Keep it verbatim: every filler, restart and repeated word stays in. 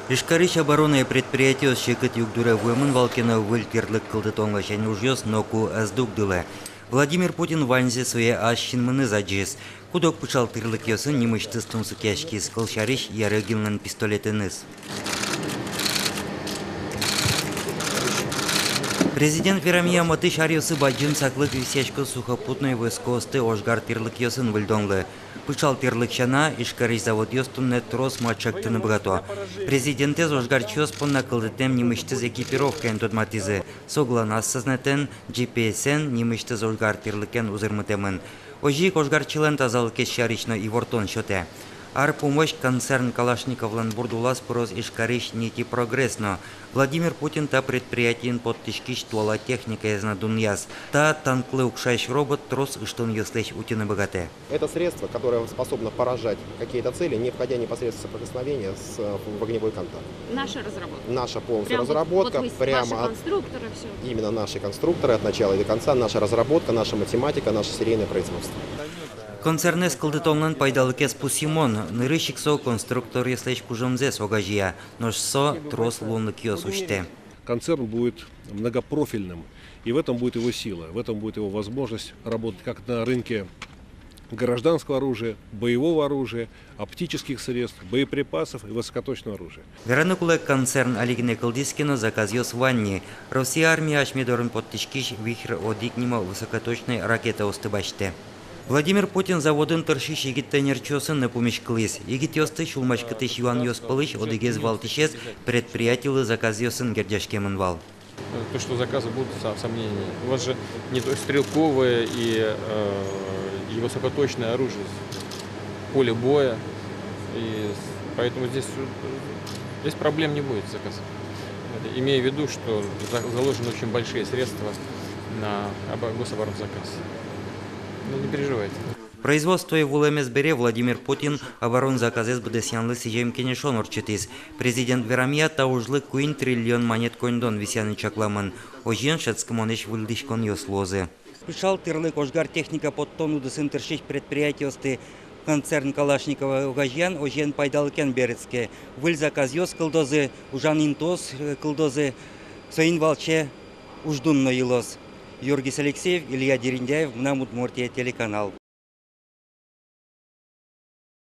Ижкарысь оборонной предприятиос секыт югдуре вуэмын вал ке но, выль тӥрлык кылдытонлэсь ужъёс ноку ӧз дугдылэ. Владимир Путин ваньзэ сое ас синмыныз адӟиз. Куд-ог пыӵал тӥрлыкъёсын нимысьтыз тунсыкъяськиз, кылсярысь, Ярыгинлэн пистолетэныз. Президент верамъя, матысь аръёсы бадӟым саклык висъяськоз сухопутной войскоосты ожгар тӥрлыкъёсын выльдонлы. Пыӵал тӥрлык сяна, Ижкарысь заводъёс туннэ трос ма чектыны быгато. Президентэз ожгарчиос понна кылдытэм нимысьтыз экипировкаен тодматӥзы. Со ГЛОНАСС сӧзнэтэн, джи пи эс-эн, нимысьтыз ожгар тӥрлыкен узырмытэмын. Озьы ик ожгарчилэн тазалыкез сярысь но ивортон сётэ. Ар пумозь концерн Калашниковлэн бурд улаз пыроз Ижкарысь «Нити-Прогресс» но. Владимир Путин та предприятиын поттӥськись туала техникаез но дунъяз. Та танклы укшась робот трос ыштонъёслэсь утьыны быгатэ. Это средство, которое способно поражать какие-то цели, не входя непосредственно в соприкосновение с, э, в огневой контакт. Наша разработка. Наша полностью разработка, вот, вот прямо наши конструкторы, всё. Именно наши конструкторы от начала и до конца, наша разработка, наша математика, наше серийное производство. Концернэз кылдытонлэн пайдалыкез пусйымон. Нырысь ик со конструкторъёслэсь кужымзэс огазея, нош со трос луонлыкъёс усьтэ. Концерн будет многопрофильным, и в этом будет его сила, в этом будет его возможность работать как на рынке гражданского оружия, боевого оружия, оптических средств, боеприпасов и высокоточного оружия. Вераны кулэ, концерн али гинэ кылдӥз ке но, заказъёс вань ни. Россия армия асьме дорын поттӥськись «Вихрь-одӥг» нимо высокоточной ракетаосты басьтэ. Владимир Путин заводын тыршись егит ӧнерчиосын но пумиськылӥз. Егитъёсты сюлмаськытӥсь юанъёс пӧлысь одӥгез валтӥсез предприятилы заказъёсын герӟаськемын вал. То, что заказы будут, со-, сомнений нет. У вас же не только стрелковое и, э, и высокоточное оружие, поле боя. И с-, поэтому здесь, э, здесь проблем не будет с заказом. Имея в виду, что за-, заложены очень большие средства на обо-, гособоронзаказ. Ну, не переживайте. Производствое вуылэмез бере Владимир Путин оборонзаказэз быдэсъянлы сӥзем кенешон ортчытӥз. Президент верамъя, та ужлы куинь триллион манет коньдон висъяны чакламын. Озьыен, шӧдскымонэсь выльдӥськонъёс луозы. Пыӵал тӥрлык, ожгар техника поттон удысын тыршись предприятиосты концерн Калашникова огазеян озьыен пайдалыкен берытске. Выль заказъёс кылдозы, ужан интыос, э, кылдозы, соин валче уждун но йылоз. Юргис Алексеев, Илья Дерендяев, «Мынам Удмуртие» телеканал.